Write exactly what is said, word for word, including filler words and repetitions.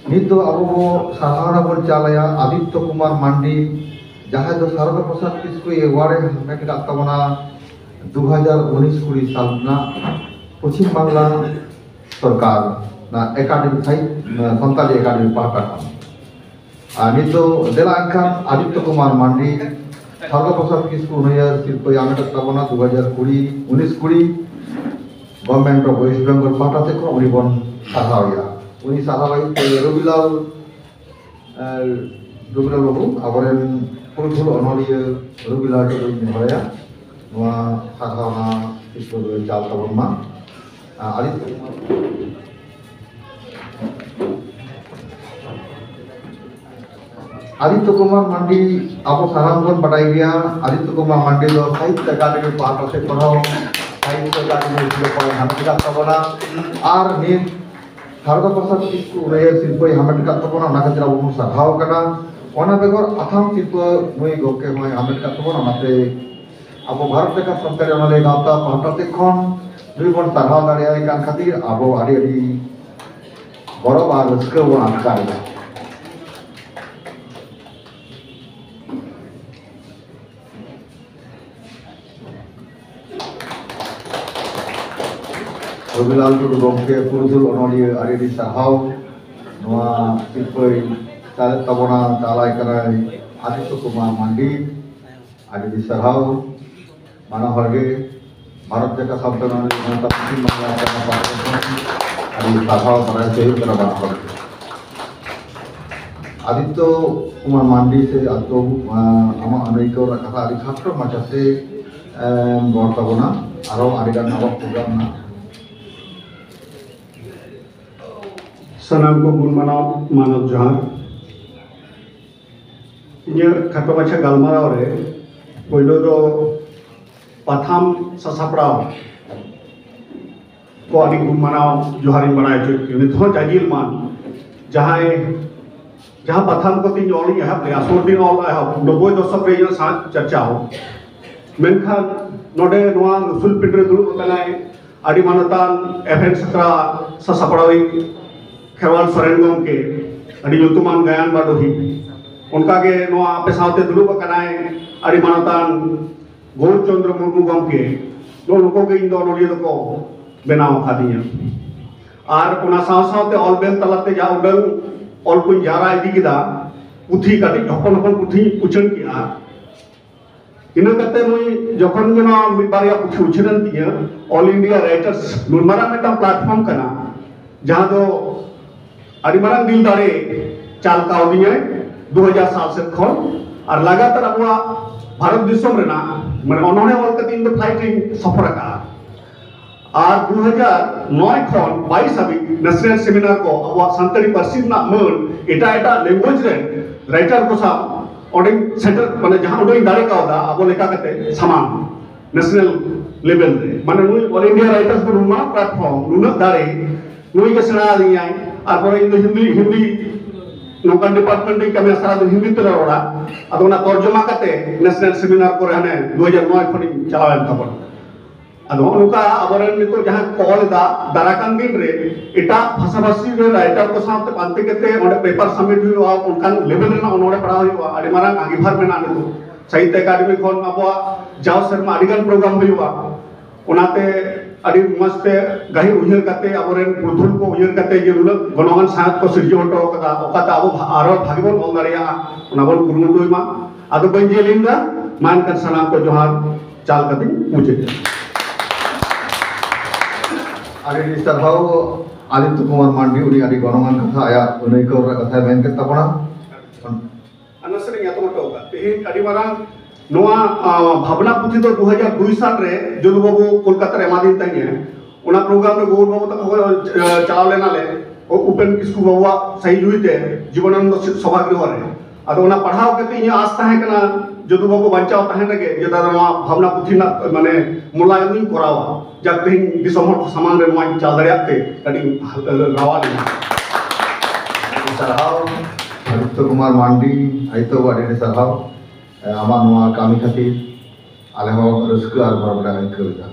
ᱱᱤᱛ ᱫᱚ ᱟᱵᱚ ᱵᱚ ᱥᱟᱨᱦᱟᱣ ᱨᱮᱵᱚᱱ ᱪᱟᱞᱟᱭᱟ ᱟᱫᱤᱛᱛᱚ ᱠᱩᱢᱟᱨ ᱢᱟᱱᱰᱤ, ᱡᱟᱦᱟᱸᱭ ᱫᱚ ᱥᱟᱨᱚᱫᱟ ᱯᱨᱚᱥᱟᱫᱽ ᱠᱤᱥᱠᱩ ᱮᱣᱟᱨᱰ ᱮ ᱦᱟᱢᱮᱴ ᱟᱠᱟᱫ ᱛᱟᱵᱚᱱᱟ ᱫᱩ ᱦᱟᱡᱟᱨ ᱩᱱᱤᱥ ᱠᱩᱲᱤ ᱥᱟᱞ ᱨᱮᱱᱟᱜ ᱯᱚᱪᱷᱤᱢ ᱵᱟᱝᱞᱟ ᱥᱚᱨᱠᱟᱨ ᱚᱱᱟ ᱮᱠᱟᱰᱮᱢᱤ ᱥᱟᱭᱤᱰ, ᱥᱟᱱᱛᱟᱲᱤ ᱮᱠᱟᱰᱮᱢᱤ ᱯᱟᱦᱴᱟ ᱠᱷᱚᱱ᱾ ᱟᱨ ᱱᱤᱛᱚᱜ ᱫᱮᱞᱟ ᱮᱱᱠᱷᱟᱱ ᱟᱫᱤᱛᱛᱚ ᱠᱩᱢᱟᱨ ᱢᱟᱱᱰᱤ ᱥᱟᱨᱚᱫᱟ ᱯᱨᱚᱥᱟᱫᱽ ᱠᱤᱥᱠᱩ ᱩᱱᱩᱭᱦᱟᱹᱨ ᱥᱤᱨᱯᱟᱹᱭ ᱦᱟᱢᱮᱴ ᱟᱠᱟᱫ ᱛᱟᱵᱚᱱᱟ ᱫᱩ ᱦᱟᱡᱟᱨ ᱠᱩᱲᱤ ᱩᱱᱤᱥ ᱠᱩᱲᱤ᱾ ᱜᱚᱵᱷᱚᱨᱱᱢᱮᱱᱴ ᱚᱯᱷ ᱳᱭᱮᱥᱴ ᱵᱮᱝᱜᱚᱞ ᱯᱟᱦᱴᱟ ᱥᱮᱫ ᱠᱷᱚᱱ ᱩᱱᱤ ᱵᱚᱱ ᱥᱟᱨᱦᱟᱣᱮᱭᱟ᱾ ᱩᱱᱤ ᱥᱟᱨᱦᱟᱣ ᱞᱟᱹᱜᱤᱫ ᱛᱮ ᱨᱚᱵᱤᱞᱟᱞ, ᱮ, ᱨᱚᱵᱤᱞᱟᱞ ᱵᱟᱹᱵᱩ, ᱟᱵᱚᱨᱮᱱ ᱯᱩᱨᱩᱫᱷᱩᱞ ᱚᱱᱚᱞᱤᱭᱟᱹ ᱨᱚᱵᱤᱞᱟᱞ ᱴᱩᱰᱩᱧ ᱱᱮᱦᱚᱨᱟᱭᱟ, ᱱᱚᱣᱟ ᱥᱟᱨᱦᱟᱣᱱᱟ ᱥᱤᱨᱯᱟᱹ ᱫᱚᱭ ᱪᱟᱞ ᱛᱟᱵᱚᱱ ᱢᱟ᱾ ᱟᱹᱰᱤ ᱟᱫᱤᱛᱛᱚ ᱠᱩᱢᱟᱨ ᱢᱟᱱᱰᱤ, ᱟᱵᱚ ᱥᱟᱱᱟᱢ ᱵᱚᱱ ᱵᱟᱰᱟᱭ ᱜᱮᱭᱟ, ᱟᱫᱤᱛᱛᱚ ᱠᱩᱢᱟᱨ ᱢᱟᱱᱰᱤ ᱫᱚ ᱥᱟᱦᱤᱛᱛᱚ ᱮᱠᱟᱰᱮᱢᱤ ᱯᱟᱦᱴᱟ ᱥᱮᱫ ᱠᱷᱚᱱ ᱦᱚᱸ ᱥᱟᱦᱤᱛᱛᱚ ᱮᱠᱟᱰᱮᱢᱤ ᱥᱤᱨᱯᱟᱹᱭ ᱦᱟᱢᱮᱴ ᱟᱠᱟᱫ ᱛᱟᱵᱚᱱᱟ᱾ ᱟᱨ ᱱᱤᱛ ᱥᱟᱨᱚᱫᱟ ᱯᱨᱚᱥᱟᱫᱽ ᱠᱤᱥᱠᱩ ᱩᱱᱩᱭᱦᱟᱹᱨ ᱥᱤᱨᱯᱟᱹᱭ ᱦᱟᱢᱮᱴ ᱟᱠᱟᱫ ᱛᱟᱵᱚᱱᱟ, ᱚᱱᱟ ᱠᱷᱟᱹᱛᱤᱨ ᱟᱵᱚ ᱵᱚᱱ ᱥᱟᱨᱦᱟᱣ ᱠᱟᱱᱟ᱾ ᱚᱱᱟ ᱵᱮᱜᱚᱨ ᱟᱛᱷᱟᱢ ᱥᱤᱨᱯᱟᱹ ᱱᱩᱭ ᱜᱚᱢᱠᱮ ᱦᱚᱸᱭ ᱦᱟᱢᱮᱴ ᱟᱠᱟᱫ ᱛᱟᱵᱚᱱᱟ, ᱚᱱᱟᱛᱮ ᱟᱵᱚ ᱵᱷᱟᱨᱚᱛ ᱡᱟᱠᱟᱛ ᱥᱟᱱᱛᱟᱲᱤ ᱚᱱᱚᱞᱤᱭᱟᱹ ᱜᱟᱶᱛᱟ ᱯᱟᱦᱴᱟ ᱥᱮᱫ ᱠᱷᱚᱱ ᱱᱩᱭ ᱵᱚᱱ ᱥᱟᱨᱦᱟᱣ ᱫᱟᱲᱮᱭᱟᱭ ᱠᱟᱱ ᱠᱷᱟᱹᱛᱤᱨ ᱟᱵᱚ ᱟᱹᱰᱤ ᱟᱹᱰᱤ ᱜᱚᱨᱚᱵᱽ ᱟᱨ ᱨᱟᱹᱥᱠᱟᱹ ᱵᱚᱱ ᱟᱴᱠᱟᱨ ᱮᱫᱟ᱾ ᱨᱚᱵᱤᱞᱟᱞ ᱴᱩᱰᱩ ᱜᱚᱢᱠᱮ, ᱯᱩᱨᱩᱫᱷᱩᱞ ᱚᱱᱚᱞᱤᱭᱟᱹ, ᱟᱹᱰᱤ ᱟᱹᱰᱤ ᱥᱟᱨᱦᱟᱣ᱾ ᱱᱚᱣᱟ ᱥᱤᱨᱯᱟᱹᱭ ᱪᱟᱞᱮᱫ ᱛᱟᱵᱚᱱᱟ, ᱪᱟᱞᱟᱭ ᱠᱟᱱᱟᱭ ᱟᱫᱤᱛᱛᱚ ᱠᱩᱢᱟᱨ ᱢᱟᱱᱰᱤ᱾ ᱟᱹᱰᱤ ᱟᱹᱰᱤ ᱥᱟᱨᱦᱟᱣ᱾ ᱵᱟᱱᱟ ᱦᱚᱲ ᱜᱮ ᱵᱷᱟᱨᱚᱛ ᱡᱟᱠᱟᱛ ᱥᱟᱶᱛᱟ ᱨᱮᱱᱟᱜ ᱥᱟᱶᱛᱟ ᱯᱚᱪᱷᱤᱢ ᱵᱟᱝᱞᱟ ᱥᱟᱶᱛᱟ ᱯᱟᱦᱴᱟ ᱠᱷᱚᱱ ᱟᱹᱰᱤ ᱥᱟᱨᱦᱟᱣ ᱵᱟᱲᱟᱭ ᱦᱚᱪᱚ ᱦᱩᱭᱩᱜ ᱠᱟᱱᱟ ᱵᱟᱱᱟ ᱦᱚᱲ ᱜᱮ᱾ ᱟᱫᱤᱛᱛᱚ ᱠᱩᱢᱟᱨ ᱢᱟᱱᱰᱤ ᱥᱮ ᱟᱫᱤᱛᱛᱚ ᱵᱟᱹᱵᱩ, ᱟᱸ, ᱟᱢᱟᱜ ᱟᱹᱱᱟᱹᱭᱠᱟᱹᱣ ᱨᱮᱱᱟᱜ ᱠᱟᱛᱷᱟ ᱟᱹᱰᱤ ᱠᱷᱟᱴᱚ ᱢᱟᱪᱷᱟ ᱛᱮ, ᱮᱢ, ᱨᱚᱲ ᱛᱟᱵᱚᱱᱟ᱾ ᱟᱨᱚ ᱟᱹᱰᱤ ᱜᱟᱱ ᱟᱵᱚᱣᱟᱜ ᱯᱨᱳᱜᱨᱟᱢ ᱢᱮᱱᱟᱜᱼᱟ᱾ ᱥᱟᱱᱟᱢ ᱠᱚ ᱜᱩᱱ ᱢᱟᱱᱟᱣ ᱢᱟᱱᱚᱛ ᱡᱚᱦᱟᱨ᱾ ᱤᱧᱟᱹᱜ ᱠᱷᱟᱴᱚ ᱢᱟᱪᱷᱟ ᱜᱟᱞᱢᱟᱨᱟᱣ ᱨᱮ ᱯᱳᱭᱞᱳ ᱫᱚ ᱯᱟᱛᱷᱟᱢ ᱥᱟᱥᱟᱯᱲᱟᱣ ᱠᱚ ᱟᱹᱰᱤ ᱜᱩᱱ ᱢᱟᱱᱟᱣ ᱡᱚᱦᱟᱨᱤᱧ ᱵᱟᱲᱟᱭ ᱦᱚᱪᱚᱭᱮᱫ ᱯᱮᱭᱟ᱾ ᱱᱤᱛ ᱦᱚᱸ ᱡᱟᱜᱤᱞ ᱢᱟᱱ ᱡᱟᱦᱟᱸᱭ, ᱡᱟᱦᱟᱸ ᱯᱟᱛᱷᱟᱢ ᱠᱚ ᱛᱤᱧ ᱚᱞᱤᱧ ᱮᱦᱚᱵ ᱞᱮᱜᱼᱟ, ᱥᱩᱨ ᱫᱤᱱ ᱚᱞ ᱮᱦᱚᱵ, ᱱᱚᱵᱵᱳᱭ ᱫᱚᱥᱚᱠ ᱨᱮ ᱤᱧᱟᱹᱜ ᱥᱟᱶ ᱪᱟᱨᱪᱟᱣ᱾ ᱢᱮᱱᱠᱷᱟᱱ ᱱᱚᱰᱮ ᱱᱚᱣᱟ ᱩᱥᱩᱞ ᱯᱤᱸᱰᱟᱹ ᱨᱮ ᱫᱩᱲᱩᱵ ᱟᱠᱟᱱᱟᱭ ᱟᱹᱰᱤ ᱢᱟᱱᱚᱛᱟᱱ ᱮᱵᱷᱮᱱ ᱥᱟᱠᱨᱟ ᱥᱟᱥᱟᱯᱲᱟᱣᱤᱡ ᱠᱷᱮᱨᱣᱟᱞ ᱥᱚᱨᱮᱱ ᱜᱚᱢᱠᱮ, ᱟᱹᱰᱤ ᱧᱩᱛᱩᱢᱟᱱ ᱜᱟᱭᱟᱱ ᱵᱟᱰᱚᱦᱤ, ᱚᱱᱠᱟᱜᱮ ᱱᱚᱣᱟ ᱟᱯᱮ ᱥᱟᱶᱛᱮ ᱫᱩᱲᱩᱵ ᱟᱠᱟᱱᱟᱭ ᱟᱹᱰᱤ ᱢᱟᱱᱚᱛᱟᱱ ᱜᱳᱣᱩᱨ ᱪᱚᱱᱫᱨᱚ ᱢᱩᱨᱢᱩ ᱜᱚᱢᱠᱮ᱾ ᱱᱚᱜᱼᱚ ᱱᱩᱠᱩ ᱜᱮ ᱤᱧ ᱫᱚ ᱚᱱᱚᱞᱤᱭᱟᱹ ᱫᱚᱠᱚ ᱵᱮᱱᱟᱣ ᱟᱠᱟᱫᱤᱧᱟ᱾ ᱟᱨ ᱚᱱᱟ ᱥᱟᱶ ᱥᱟᱶᱛᱮ ᱚᱞ ᱵᱮᱞ ᱛᱟᱞᱟᱛᱮ ᱡᱟ ᱩᱰᱟᱹᱝ ᱚᱞ ᱠᱚᱧ ᱡᱟᱣᱨᱟ ᱤᱫᱤ ᱠᱮᱫᱟ, ᱯᱩᱛᱷᱤ, ᱠᱟᱹᱴᱤᱡ ᱦᱚᱯᱚᱱ ᱦᱚᱯᱚᱱ ᱯᱩᱛᱷᱤᱧ ᱩᱪᱷᱟᱹᱱ ᱠᱮᱫᱼᱟ᱾ ᱤᱱᱟᱹ ᱠᱟᱛᱮ ᱱᱩᱭ ᱡᱚᱠᱷᱚᱱ ᱜᱮ ᱱᱚᱣᱟ ᱢᱤᱫ ᱵᱟᱨᱭᱟ ᱯᱩᱛᱷᱤ ᱩᱪᱷᱟᱹᱱ ᱮᱱ ᱛᱤᱧᱟᱹ, All India Writers ᱱᱩᱱ ᱢᱟᱨᱟᱝ ᱢᱤᱫᱴᱟᱝ platform ᱠᱟᱱᱟ, ᱡᱟᱦᱟᱸ ᱫᱚ ᱟᱹᱰᱤ ᱢᱟᱨᱟᱝ ᱫᱤᱞ ᱫᱟᱲᱮ ᱪᱟᱞ ᱠᱟᱣᱫᱤᱧᱟᱭ ᱫᱩ ᱦᱟᱡᱟᱨ ᱥᱟᱞ ᱥᱮᱫ ᱠᱷᱚᱱ᱾ ᱟᱨ ᱞᱟᱜᱟᱛᱟᱨ ᱟᱵᱚᱣᱟᱜ ᱵᱷᱟᱨᱚᱛ ᱫᱤᱥᱚᱢ ᱨᱮᱱᱟᱜ, ᱢᱟᱱᱮ, ᱚᱱᱚᱬᱦᱮ ᱚᱞ ᱠᱟᱛᱮ ᱤᱧ ᱫᱚ flight ᱨᱤᱧ ᱥᱚᱯᱷᱚᱨ ᱟᱠᱟᱫᱼᱟ᱾ ᱟᱨ ᱫᱩ ᱦᱟᱡᱟᱨ ᱱᱚᱭ ᱠᱷᱚᱱ ᱵᱟᱭᱤᱥ ᱦᱟᱹᱵᱤᱡ national seminar ᱠᱚ ᱟᱵᱚᱣᱟᱜ ᱥᱟᱱᱛᱟᱲᱤ ᱯᱟᱹᱨᱥᱤ ᱨᱮᱱᱟᱜ ᱢᱟᱹᱱ ᱮᱴᱟᱜ ᱮᱴᱟᱜ language ᱨᱮᱱ writer ᱠᱚ ᱥᱟᱶ ᱚᱸᱰᱮᱧ ᱥᱮᱴᱮᱨ, ᱢᱟᱱᱮ, ᱡᱟᱦᱟᱸ ᱩᱰᱟᱹᱝ ᱤᱧ ᱫᱟᱲᱮ ᱠᱟᱣᱫᱟ ᱟᱵᱚ ᱞᱮᱠᱟ ᱠᱟᱛᱮ ᱥᱟᱢᱟᱝ national level ᱨᱮ, ᱢᱟᱱᱮ, ᱱᱩᱭ All India Writers ᱫᱚ ᱱᱩᱱ ᱢᱟᱨᱟᱝ platform, ᱱᱩᱱᱟᱹᱜ ᱫᱟᱲᱮ, ᱱᱩᱭ ᱜᱮ ᱥᱮᱬᱟ ᱟᱹᱫᱤᱧᱟᱭ᱾ ᱟᱨᱯᱚᱨᱮ ᱤᱧ ᱫᱚ ᱦᱤᱱᱫᱤ, ᱦᱤᱱᱫᱤ ᱱᱚᱝᱠᱟᱱ department ᱨᱤᱧ ᱠᱟᱹᱢᱤᱭᱟ, ᱥᱟᱨᱟᱫᱤᱱ ᱦᱤᱱᱫᱤ ᱛᱮᱞᱮ ᱨᱚᱲᱟ᱾ ᱟᱫᱚ ᱚᱱᱟ ᱛᱚᱨᱡᱚᱢᱟ ᱠᱟᱛᱮ national seminar ᱠᱚᱨᱮ ᱦᱟᱱᱮ ᱫᱩ ᱦᱟᱡᱟᱨ ᱱᱚᱭ ᱠᱷᱚᱱᱤᱧ ᱪᱟᱞᱟᱣᱮᱱ ᱛᱟᱵᱚᱱᱟ᱾ ᱟᱫᱚ ᱱᱚᱜᱼᱚ ᱱᱚᱝᱠᱟ ᱟᱵᱚᱨᱮᱱ ᱱᱤᱛᱚᱜ ᱡᱟᱦᱟᱸ ᱠᱚ ᱚᱞ ᱮᱫᱟ, ᱫᱟᱨᱟᱭ ᱠᱟᱱ ᱫᱤᱱ ᱨᱮ ᱮᱴᱟᱜ ᱵᱷᱟᱥᱟᱵᱷᱟᱥᱤ ᱨᱮ writer ᱠᱚ ᱥᱟᱶᱛᱮ ᱯᱟᱱᱛᱮ ᱠᱟᱛᱮ ᱚᱸᱰᱮ paper submit ᱦᱩᱭᱩᱜᱼᱟ, ᱚᱱᱠᱟᱱ level ᱨᱮᱱᱟᱜ ᱚᱱᱚᱬᱦᱮ ᱯᱟᱲᱦᱟᱣ ᱦᱩᱭᱩᱜᱼᱟ, ᱟᱹᱰᱤ ᱢᱟᱨᱟᱝ ᱟᱸᱜᱤᱵᱷᱟᱨ ᱢᱮᱱᱟᱜᱼᱟ ᱱᱤᱛᱚᱜ᱾ ᱥᱟᱦᱤᱛᱛᱚ ᱮᱠᱟᱰᱮᱢᱤ ᱠᱷᱚᱱ ᱟᱵᱚᱣᱟᱜ ᱡᱟᱣ ᱥᱮᱨᱢᱟ ᱟᱹᱰᱤᱜᱟᱱ program ᱦᱩᱭᱩᱜᱼᱟ᱾ ᱚᱱᱟᱛᱮ ᱟᱹᱰᱤ ᱢᱚᱡᱽ ᱛᱮ ᱜᱟᱹᱦᱤᱨ ᱩᱭᱦᱟᱹᱨ ᱠᱟᱛᱮ, ᱟᱵᱚᱨᱮᱱ ᱯᱩᱨᱩᱫᱷᱩᱞ ᱠᱚ ᱩᱭᱦᱟᱹᱨ ᱠᱟᱛᱮ ᱡᱮ ᱱᱩᱱᱟᱹᱜ ᱜᱚᱱᱚᱝᱟᱱ ᱥᱟᱶᱦᱮᱫ ᱠᱚ ᱥᱤᱨᱡᱟᱹᱣ ᱦᱚᱴᱚ ᱠᱟᱫᱟ, ᱚᱠᱟᱛᱮ ᱟᱵᱚ ᱵᱷᱟ-, ᱟᱨᱚ ᱵᱷᱟᱜᱮ ᱵᱚᱱ ᱚᱞ ᱫᱟᱲᱮᱭᱟᱜᱼᱟ, ᱚᱱᱟ ᱵᱚᱱ ᱠᱩᱨᱩᱢᱩᱴᱩᱭ ᱢᱟ᱾ ᱟᱫᱚ ᱵᱟᱹᱧ ᱡᱮᱞᱮᱧ ᱮᱫᱟ, ᱢᱟ ᱮᱱᱠᱷᱟᱱ ᱥᱟᱱᱟᱢ ᱠᱚ ᱡᱚᱦᱟᱨ ᱪᱟᱞ ᱠᱟᱛᱮᱧ ᱢᱩᱪᱟᱹᱫ ᱮᱫᱟ᱾ ᱟᱹᱰᱤ ᱟᱹᱰᱤ ᱥᱟᱨᱦᱟᱣ ᱟᱫᱤᱛᱛᱚ ᱠᱩᱢᱟᱨ ᱢᱟᱱᱰᱤ, ᱩᱱᱤ ᱟᱹᱰᱤ ᱜᱚᱱᱚᱝᱟᱱ ᱠᱟᱛᱷᱟ, ᱟᱭᱟᱜ ᱟᱹᱱᱟᱹᱭᱠᱟᱹᱣ ᱨᱮᱱᱟᱜ ᱠᱟᱛᱷᱟᱭ ᱢᱮᱱ ᱠᱮᱫ ᱛᱟᱵᱚᱱᱟ᱾ ᱟᱨ ᱱᱟᱥᱮ ᱱᱟᱜ ᱤᱧ ᱟᱛᱚᱢ ᱦᱚᱴᱚ ᱟᱠᱟᱫ᱾ ᱛᱮᱦᱮᱧ ᱟᱹᱰᱤ ᱢᱟᱨᱟᱝ ᱱᱚᱣᱟ, ᱟ, ᱵᱷᱟᱵᱽᱱᱟ ᱯᱩᱛᱷᱤ ᱫᱚ ᱫᱩ ᱦᱟᱡᱟᱨ ᱫᱩᱭ ᱥᱟᱞ ᱨᱮ ᱡᱚᱫᱩ ᱵᱟᱹᱵᱩ ᱠᱳᱞᱠᱟᱛᱟ ᱨᱮ ᱮᱢᱟᱫᱤᱧ ᱛᱟᱦᱮᱸᱫ᱾ ᱚᱱᱟ program ᱨᱮ ᱜᱳᱣᱩᱨ ᱵᱟᱹᱵᱩ ᱛᱟᱠᱚ ᱠᱚ, ᱟ, ᱪᱟᱞᱟᱣ ᱞᱮᱱᱟᱞᱮ᱾ ᱩᱯᱮᱱ ᱠᱤᱥᱠᱩ ᱵᱟᱹᱵᱩᱣᱟᱜ ᱥᱟᱹᱦᱤ ᱡᱩᱦᱤᱛᱮ ᱡᱤᱵᱚᱱᱟᱱᱚᱱᱫᱚ ᱥᱚᱵᱷᱟᱜᱨᱤᱦᱚ ᱨᱮ᱾ ᱟᱫᱚ ᱚᱱᱟ ᱯᱟᱲᱦᱟᱣ ᱠᱟᱛᱮ ᱤᱧᱟᱹᱜ ᱟᱥ ᱛᱟᱦᱮᱸ ᱠᱟᱱᱟ, ᱡᱚᱫᱩ ᱵᱟᱹᱵᱩ ᱵᱟᱧᱪᱟᱣ ᱛᱟᱦᱮᱱ ᱨᱮᱜᱮ, ᱡᱮ ᱫᱟᱫᱟ ᱱᱚᱣᱟ ᱵᱷᱟᱵᱽᱱᱟ ᱯᱩᱛᱷᱤ ᱨᱮᱱᱟᱜ, ᱢᱟᱱᱮ, ᱢᱩᱞᱟᱭᱚᱱ ᱤᱧ ᱠᱚᱨᱟᱣᱟ᱾ ᱡᱟᱠ, ᱛᱮᱦᱮᱧ ᱫᱤᱥᱚᱢ ᱦᱚᱲ ᱠᱚ ᱥᱟᱢᱟᱝ ᱨᱮ ᱱᱚᱣᱟᱧ ᱪᱟᱞ ᱫᱟᱲᱮᱭᱟᱜ ᱛᱮ ᱠᱟᱹᱴᱤᱡ ᱤᱧ ᱨᱟᱣᱟᱞ ᱮᱱᱟ᱾ ᱟᱹᱰᱤ ᱥᱟᱨᱦᱟᱣ ᱟᱫᱤᱛᱛᱚ ᱠᱩᱢᱟᱨ ᱢᱟᱱᱰᱤ, ᱟᱫᱤᱛᱛᱚ ᱵᱟᱵᱩ, ᱟᱹᱰᱤ ᱟᱹᱰᱤ ᱥᱟᱨᱦᱟᱣ᱾ ᱮ, ᱟᱢᱟᱜ ᱱᱚᱣᱟ ᱠᱟᱹᱢᱤ ᱠᱷᱟᱹᱛᱤᱨ ᱟᱞᱮ ᱦᱚᱸ ᱨᱟᱹᱥᱠᱟᱹ ᱟᱨ ᱜᱚᱨᱚᱵᱽ ᱞᱮ ᱟᱹᱭᱠᱟᱹᱣ ᱮᱫᱟ᱾